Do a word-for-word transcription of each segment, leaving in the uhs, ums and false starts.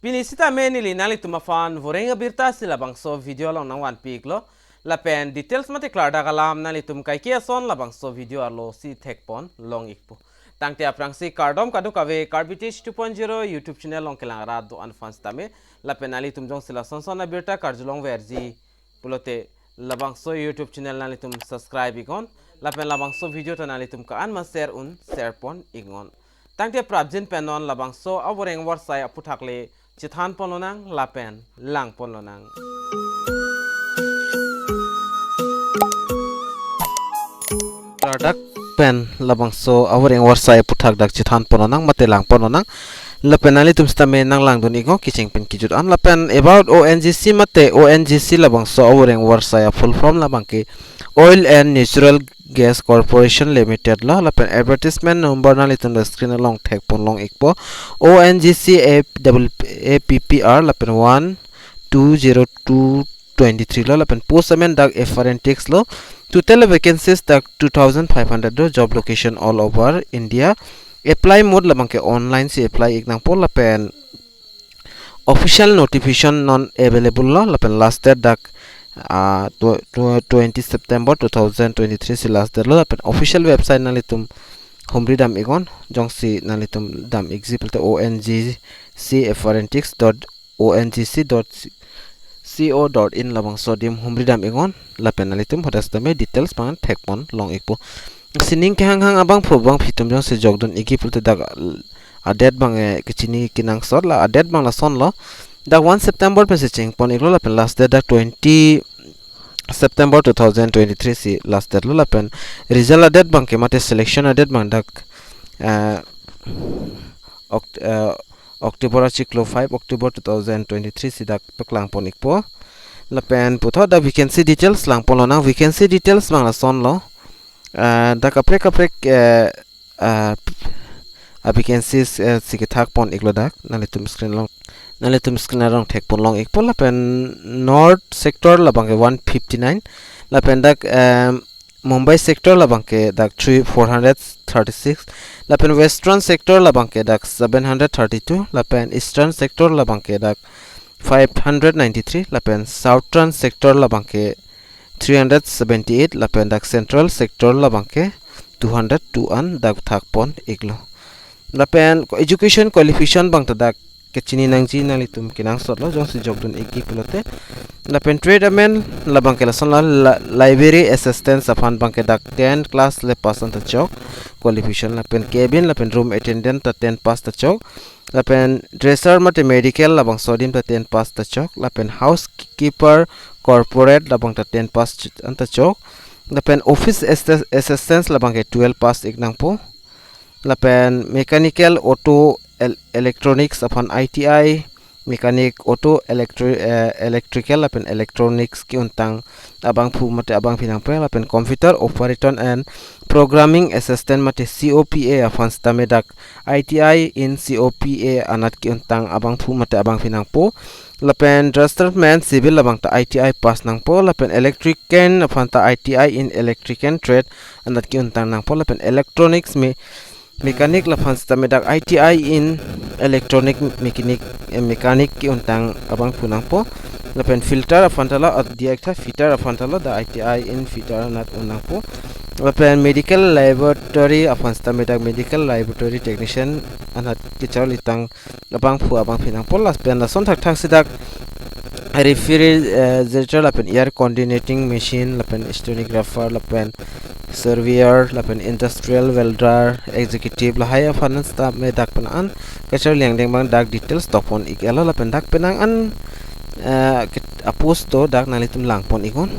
Pini sitame neli nanglitum aphan voreng abirta si labangso video along nangvanpi iklo. Lapen details mate klardak alam nanglitum kaike ason labangso video arlo si thekpon long ikpo. Tangte aphrangsi kardom kadokave Karbi Teach two point zero YouTube channel along kelang rat do-an aphan sitame. Lapen nanglitum jongsi lason son abirta karjulong verji pulote labangso YouTube channel nanglitum subscribe iknon. Lapen labangso video ta nanglitum ka-an ma share un share pon iknon. Tangte prapjin pen non labangso avoreng avarsai aphuthak le chethan pon lonang lapen lang pon lonang. Klardak pen labangso avoreng avarsai aphuthak dak chethan pon lonang mate lang pon lonang. Lapen nanglitum sitame nanglangdun iknon kecheng pen kejut an. Lapen about O N G C mate O N G C labangso avoreng avarsai a full form labangke Oil and Natural Gas Corporation Limited lo. Lapen advertisement number nanglitum la screen along thekpon long ikpo. O N G C A double A P P R lapen one two zero two twenty-three lo. Lapen post amen dak F R N T X lo. Total vacancies dak two thousand five hundred do. Job location all over India. Apply mode labangke online si apply ik nangpo. Lapen official notification non available lo. Lapen last date dak ah, tw- tw- twenty September two thousand twenty-three si last date lo. Lapen official website nanglitum humri dam iknon. Jongsi nanglitum dam ikji pulote O N G C F R N T X dot O N G C dot C O dot in labangso adim humri dam iknon. Lapen nanglitum hadak sitame details abang thekpon long ikpo. Sining kehanghang abangphu abangphi atum jongsi jokdun ikji pulote dak a date abang eh, kechini kenangsot la a date abang lason lo. Dak one September pensi chengpon iklo lapen last date dak twenty September two thousand twenty-three si last date lo. Lapen result a date abangke mate selection a date abang dak eh, Oct- eh, October achiklo five October two thousand twenty-three si dak paklang pon ikpo. Lapen puthot dak vacancy details lang pon lonang. Vacancy details abang lason lo. Eh, dak kaprek kaprek eh, eh, a vacancies eh, si kethak pon iklo dak nanglitum screen along, nanglitum screen along thekpon long ikpo. Lapen North sector labangke one fifty-nine. Lapen dak em, Mumbai sector labangke dak three four hundred thirty-six. Lapen Western sector labangke dak seven hundred thirty-two. Lapen Eastern sector labangke dak five hundred ninety-three. Lapen Southern sector labangke three hundred seventy-eight. Lapen dak Central sector labangke two hundred two an dak thak pon iklo. Lapen education qualification abang ta dak kechini nangji nanglitum kenangsot lo jongsi jokdun ikji pulote. Lapen trade amen labangke lason la, la library assistant aphan abangke dak ten class le pass an ta chok qualification. Lapen cabin lapen room attendant ta ten pass ta chok. Lapen dresser mate medical labangso adim ta ten pass ta chok. Lapen housekeeper corporate labang ta ten pass ch- an ta chok. Lapen office assist- assistant labangke twelve pass ik nangpo. Lapen mechanical auto el- electronics aphan I T I, mechanic auto electri- eh, electrical lapen electronics ke-untang abangphu mate abangphi nangpo. Lapen computer operator and programming assistant mate C O P A aphan sitame dak I T I in C O P A anat ke-untang abangphu mate abangphi nangpo. Lapen draftsman civil labang ta I T I pass nangpo. Lapen electrician aphan ta I T I in electrician trade anat ke-untang nangpo. Lapen electronics me- mechanic laphan sitame dak I T I in electronic mechanic eh, mechanic ke-untang abangphu nangpo. Lapen filter aphan ta lo, ah, diak tha fitter aphan ta lo, dak I T I in fitter anat un nangpo. Lapen medical laboratory aphan sitame dak medical laboratory technician anat kecharlitang abangphu abangphi nangpo. Lapen lason thakthak si dak refrigerator lapen air conditioning machine lapen stenographer lapen surveyor lapen industrial welder executive lahai aphan sitame dak penang an kacharli angdeng abang dak details tokpon ik-elo. Lapen dak penang an eh, ke- a post do dak nanglitum lang pon iknon.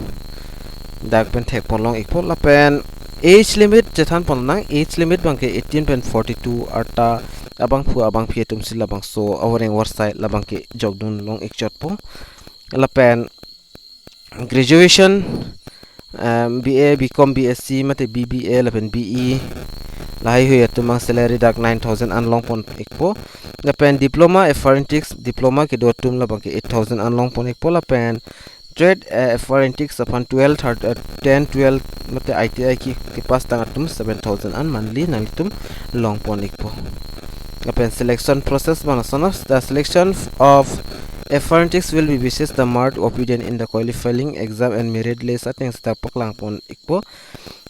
Dak pen thekpon long ikpo. Lapen age limit chethan pon nang. Age limit abangke eighteen pen forty-two arta abangphu abangphi atum si labangso avoreng avarsai labangke jokdun long ikchotpo. Lapen graduation em, B A, B Com, B Sc mate B B A lapen B E lahai hui atum abang salary dak nine thousand an long pon ikpo. Lapen diploma apprentice diploma kedo atum labangke eight thousand an long pon ikpo. Lapen trade eh, apprentice aphan twelve third eh, ten twelve mate I T I ke kepass tang atum seven thousand an monthly nanglitum long pon ikpo. Lapen selection process abang lason, the selection of apprentice will be basis the mark obtained in the qualifying exam and merit list ateng seta paklang pon ikpo.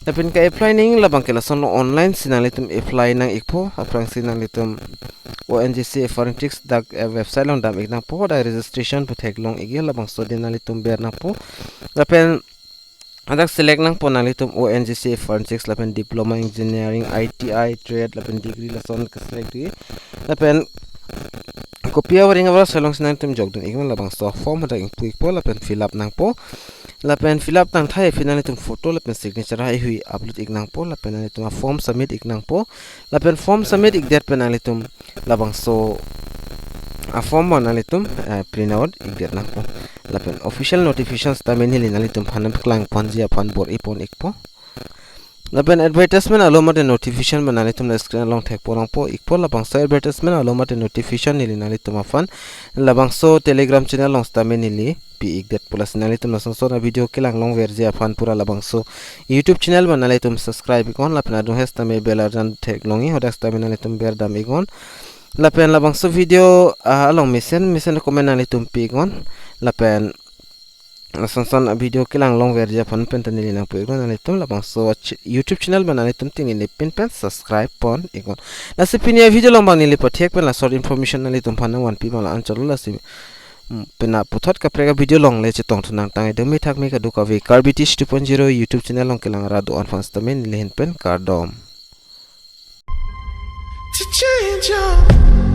Lapen ka-apply nangji labang ke lason lo, online si nanglitum apply nang ikpo, aphrangsi nanglitum O N G C apprentice dak, eh, website along dam ik nangpo, dak registration pu theklong ikji, labangso dei nanglitum ber nangpo. Lapen hadak select nangpo nanglitum O N G C apprentice lapen diploma engineering, I T I trade lapen degree lason ke-select ikji. Lapen kopi avaring avarsai alongsi nanglitum jokdun iknon, labangso form hadak ingpu ikpo lapen fill up nangpo. Lapen fill up tangthai aphi nanglitum photo lapen signature haihui upload ik nangpo lapen nanglitum a-form submit ik nangpo. Lapen form submit ikdet pen nanglitum labangso a-form abang nanglitum, eh, print out ikdet nangpo. Lapen official notification sitame neli nanglitum aphan nangpaklang ponji aphan bor-i pon ikpo. Lapen advertisement along mate notification abang nanglitum la screen along thek pon nangpo ikpo. Labangso advertisement along mate notification neli nanglitum aphan labangso Telegram channel along sitame neli pi ikdet pu. Lasi nanglitum lason son a-video kelang longverji aphan pura labangso YouTube channel abang nanglitum subscribe iknon, lapen adung hes tame bell arjan theklongji, hadak sitame nanglitum ber dam iknon. Lapen labangso video, ah, along mesen mesen comment nanglitum pi iknon. Lapen lason son a-video kelang longverji aphan pen ta neli nangpu iknon, nanglitum labangso ch-, YouTube channel abang nanglitum tin neli pin pen subscribe pon iknon. Lasi pini a-video along abang neli pathek pen la short information nanglitum aphan nangvanpi abang la-an chotlo. Lasi, mm, penang puthot kaprek a-video along le chetongthu nangtang, itum methak me kadokave Karbi Teach two point zero YouTube channel along kelang ra do-an aphan sitame neli ahin pen kardom. To change your